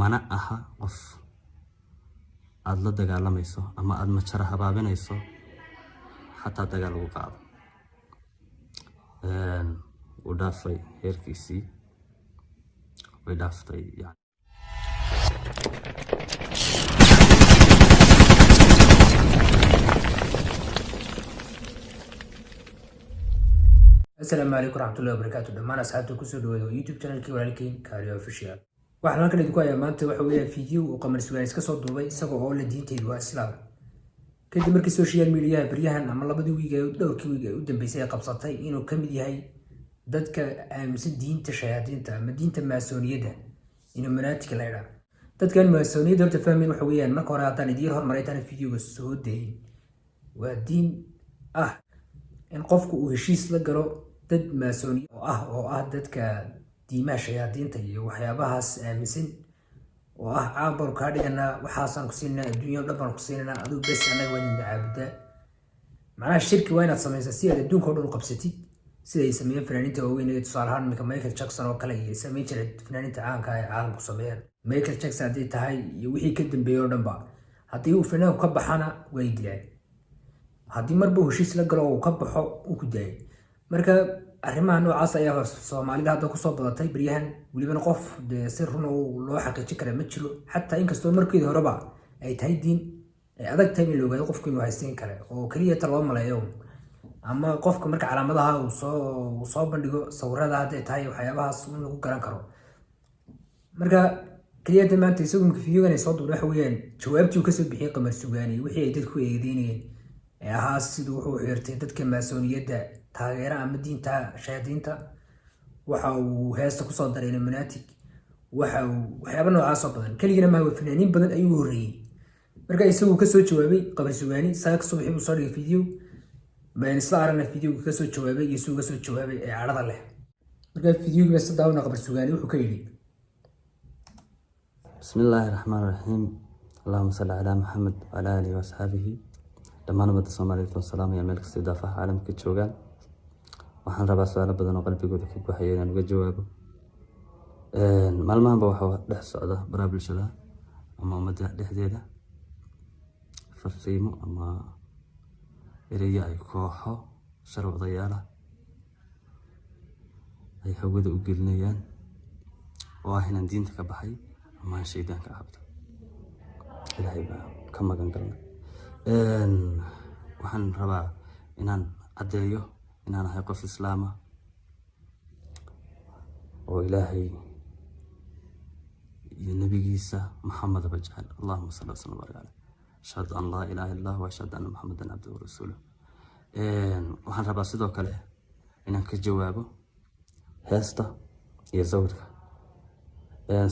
Mana aha qof aada la dagaalamayso ama aada majara habaabinayso, xataa dagaal lagu qaado. Wuu dhaafay heerkiisii, way dhaaftay yani. Asalaamu calaykum waraxmatullahi wabarakaatu. Dhammaan asxaabta, kusoo dhawaada YouTube channelkii walaalkiin Kaariyo Official. Waxaan halkan idinku hayaa maanta waxa weeyaan video uu Qamar Sugaan iska soo duubay isagoo oo la diinteydu waa Islaam, kadib markii social mediaha baryahan ama labadii wiig ee dhowrkii wiig ee u dambeysay ay qabsatay inuu ka mid yahay dadka aaminsan diinta shayaadiinta ama diinta maasooniyadda, Illuminati la yidhaha. Dadkan maasooniyadda horta fahmin waxa weeyaan, marka hore haddaan idiin hormaray intaan videoga soo dayin, waa diin ah in qofku uu heshiis la galo dad maasooniye oo ah dadka diimaha shayaadiinta iyo waxyaabahaas aaminsan, oo ah caab baanu kaa dhiganaa, waxaasaan ku siinanaa, adduunya o dhan baan ku siinanaa, adigu bes annaga waa idin caabudaa. Macnaha shirki waa inaad samaysaa si aad adduunka o dhan u qabsatid, sida ay sameeyeen fanaaniinta waaweyn ee tusaale ahaan imika Michael Jackson oo kale iyo samayn jiray fanaaniinta caanka ah ee caalamku sameeyaan. Michael Jackson haddii tahay iyo wixii ka dambeeyey oo dhan ba, haddii uu fanaanku ka baxana way dilaan, haddii marba uu heshiis la galo oo uu ka baxo uu ku daayay. Marka arrimaha noocaas ayaa Soomaalida hadda kusoo badatay baryahan, welibana qof dee si run loo xaqiijin kara ma jiro, xataa inkastoo markeedii horeba ay tahay diin ay adag tahay in la ogaado qofku inuu haysteyn kale oo keliya ta loo maleeyo, ama qofka marka calaamadaha uu soo bandhigo, sawirada hadday tahay, waxyaabahaas in lagu garan karo. Marka keliyata maanta isagu marka videogan ay soo duubay waxa weeyaan jawaabtii uu kasoo bixiyey Qamar Sugaani wixii ay dadku eedeynayeen ee ahaa siduu wuxuu xirtay dadka maasooniyadda taageera ama diinta shayaadiinta, waxa uu heesta kusoo daray Illuminati, waxa uu waxyaaba noocaas oo badan. Keligana maaha, fanaaniin badan ayuu horreeyey. Marka isagu kasoo jawaabay Qamar Sugaani saaka subaxii buu soo dhigay video baan isla aragnay, videoga kasoo jawaabay iyo siduu kasoo jawaabay ee cadhada leh. Marka videogi baa daawana. Qamar Sugaani wuxuu ka yidhi: بسم الله الرحمن الرحيم، اللهم صل على محمد وعلى آله وأصحابه. Dhammaan ummadda Soomaaliyeed waan salaamaya meel kasta daafaha caalamka joogaan. Waxaan rabaa su-aalo badan oo qalbigooda ka buuxaya inaan uga jawaabo. Maalmahanba waxaa dhex socda baraha bulshada ama ummadda dhexdeeda farriimo ama ereyo ay kooxo sharwadayaal ah ay hawada u gelinayaan, oo ah inaan diinta ka baxay ama aan shaydaanka cabdo. Ilaahay baa ka magan galnay. Waxaan rabaa inaan caddeeyo inaan ahay qof Islaama oo Ilaahay iyo nabigiisa Maxamedaba jecel. اللهم صل وسلم وبارك عليه. أشهد أن لا إله إلا الله وأشهد أن محمدا عبده ورسوله. Waxaan rabaa sidoo kale inaan ka jawaabo heesta iyo sawirka.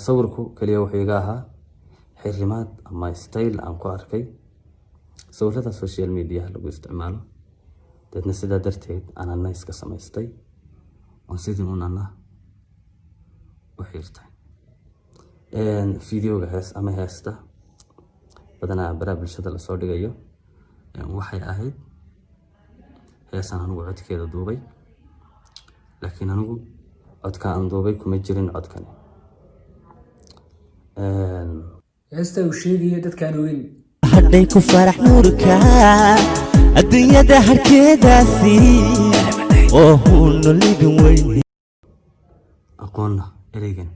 Sawirku kaliya wuxuu iga ahaa xirimaad ama style aan ku arkay sawirada social media lagu isticmaalo, deedna sidaa darteed aan anna iska samaystay oon sidii un anna u xiirtay. Videoga hees ama heesta badanaa baraha bulshada lasoo dhigayo waxay ahayd heesaan anigu codkeeda duubay, laakiin anigu codka aan duubay kuma jirin codkani. Heesta uu sheegayo dadkaan ogeyn Hadhay ku farax nuurka adduunyada harkeedaasi oo huno libin weyn. Aqoonna ereygan.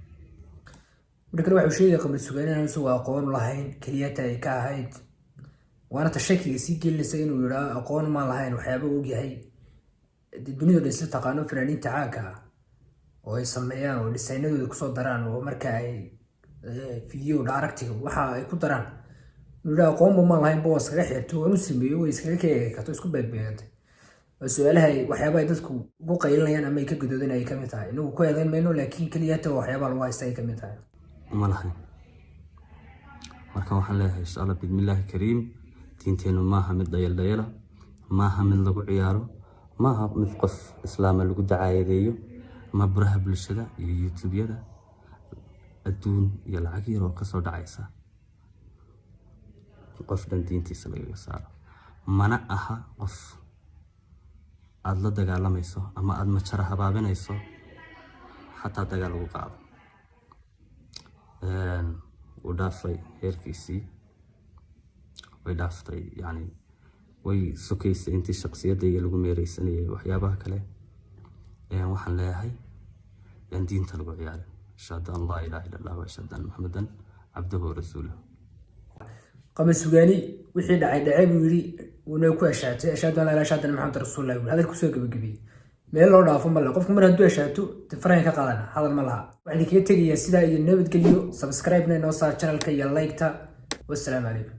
Marka kale waxuu sheegaya Qamar Sugaan inaan isagu aqoon lahayn, keliyata ay ka ahayd, waana ta shakiga sii gelinaysa inuu yidhaa aqoon maan lahayn. Waxyaaba uu ogyahay dee dunida dhan isla taqaano fanaaniinta caanka ah oo ay sameeyaan oo dhisaynadooda kusoo daraan oo marka ay video aragtiga waxa ay ku daraan, inuu yidhaa aqoonba maan lahayn ba, waa iskaga xirto, waan u sameeyo, way iskaga keegi karto, isku beegbeegantay. Waa su-aalaha waxyaaba ay dadku ugu qaylinayaan ama ay ka gadoodeen ay kamid tahay. Inagu ku eedayn mayno, laakiin keliyata waa waxyaabaha lagu haysta ay kamid tahay. Uma lahayn. Marka waxaan leeyahay, insha Allah, bismillaahi kariim, diinteennu maaha mid dhayal dhayala, maaha mid lagu ciyaaro, maaha mid qof Islaama lagu dacaayadeeyo ama baraha bulshada iyo YouTubeyada adduun iyo lacag yar oo kasoo dhacaysa qof dhan diintiisa lagaga saaro. Mana aha qof aada la dagaalamayso ama aada majara habaabinayso, xataa dagaal lagu qaado. Uu dhaafay heerkiisii, way dhaaftay, yani way sokaysay intii shaqsiyadayga lagu meereysanayay waxyaabaha kale. Waxaan leeyahay, yaan diinta lagu ciyaarin. Ashhadu an laa ilaaha illa Allah wa ashhadu anna Muxamadan cabduhu wa rasuuluhu. Qamar Sugaani wixii dhacay dhacay buu yidhi, wuuna ku ashaatay. "Ashhadu an laa ilaaha, ashhadu anna Maxamed rasuulullah" buu hadal kusoo gabagabiyey. Meel loo dhaafo ma laha. Qofku mar hadduu ashaato, farahan ka qaadana, hadal ma laha. Waxaan idinkaga tegayaa sidaa iyo nabadgelyo. Subscribe-na inoo saar channelka iyo like-ta. Wassalaamu calaykum.